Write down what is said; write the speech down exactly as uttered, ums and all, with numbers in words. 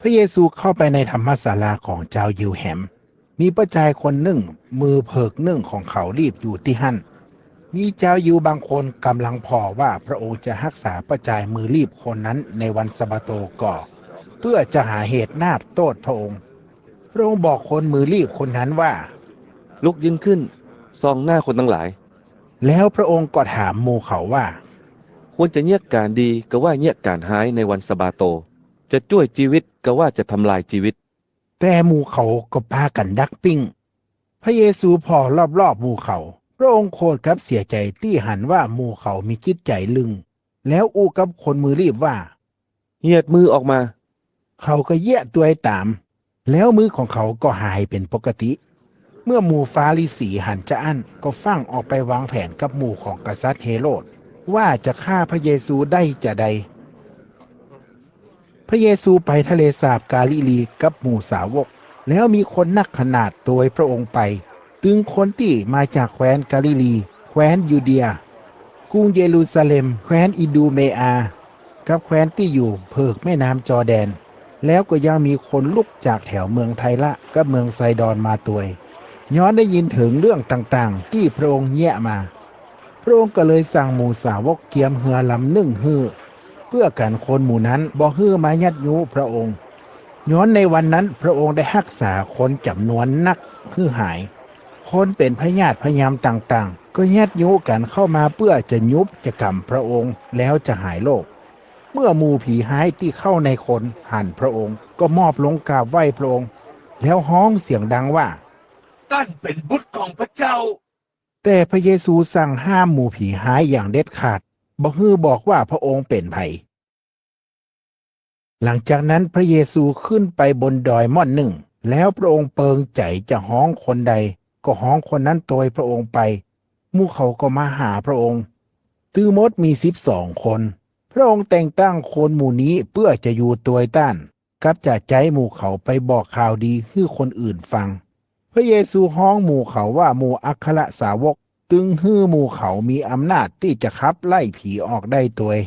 ระเยซูเข้าไปในธรรมศาลาของจาวยิวแหม มีป้อจายคนนึ่ง มือเผิกนึ่งของเขารีบอยู่ตี้หั้น มีจาวยิวบางคนก่ำลังผ่อว่าพระองค์จะฮักษาป้อจายมือรีบคนนั้นในวันสะบาโตก่อ เปื้อจะหาเหตุนาบโต้ษพระองค์ พระองค์บอกคนมือรีบคนนั้นว่า ลุกยืนขึ้น ส่องหน้าคนตังหลาย แล้วพระองค์ก็ถามหมู่เขาว่า ควรจะเยียะก๋านดีกาว่าเยียะก๋านฮ้ายในวันสะบาโต จะจ้วยจีวิตกาว่าจะทำลายจีวิต แต่หมู่เขาก็ปากั๋นดักปิ้ง พระเยซูผ่อรอบๆ หมู่เขา พระองค์โขดกับเสียใจ๋ตี้หันว่าหมู่เขามีจิตใจ๋ลึง แล้วอู้กับคนมือรีบว่า เหยียดมือออกมา เขาก็เยียะตวยต๋าม แล้วมือของเขาก็หายเป๋นปกติ เมื่อหมู่ฟาริสีหันจาอั้น ก็ฟั่งออกไปวางแผนกับหมู่ของกษัตริย์เฮโรด ว่าจะฆ่าพระเยซูได้จาใด พระเยซูไปทะเลสาบกาลิลีกับหมู่สาวก แล้วมีคนนักขนาดตวยพระองค์ไป ตึงคนตี้มาจากแคว้นกาลิลี แคว้นยูเดีย กรุงเยรูซาเล็ม แคว้นอิดูเมอา กับแคว้นตี้อยู่เผิกแม่น้ำจอร์แดน แล้วก็ยังมีคนลุกจากแถวเมืองไทระกับเมืองไซดอนมาตวย ย้อนได้ยินเถิงเรื่องต่างๆ ตี้พระองค์เยียะมา พระองค์ก็เลยสั่งหมู่สาวกเกียมเฮือลำนึ่งหื้อ เปื้อกั๋นคนหมู่นั้นบ่หื้อมายัดยู้พระองค์ ย้อนในวันนั้นพระองค์ได้ฮักษาคนจ๋ำนวนนักหื้อหาย คนเป๋นพยาธิพยามต่างๆ ก็ยัดยู้กั๋นเข้ามาเปื้อจะยุบจะก๋ำพระองค์แล้วจะหายโรค เมื่อหมู่ผีฮ้ายตี้เข้าในคนหันพระองค์ ก็มอบลงกราบไหว้พระองค์ แล้วฮ้องเสียงดังว่า ต้านเป๋นบุตรของพระเจ้า แต่พระเยซูสั่งห้ามหมู่ผีฮ้ายอย่างเด็ดขาด บ่หื้อบอกว่าพระองค์เป๋นใผ หลังจากนั้นพระเยซูขึ้นไปบนดอยม่อนนึ่ง แล้วพระองค์เปิงใจ๋จะฮ้องคนใด ก็ฮ้องคนนั้นตวยพระองค์ไป หมู่เขาก็มาหาพระองค์ ตึงหมดมีสิบสองคน พระองค์แต่งตั้งคนหมู่นี้เปื้อจะอยู่ตวยต้าน กับจะใจ๊หมู่เขาไปบอกข่าวดีหื้อคนอื่นฟัง พระเยซูฮ้องหมู่เขาว่าหมู่อัครสาวก ตึงหื้อหมู่เขามีอำนาจตี้จะขับไล่ผีออกได้ตวย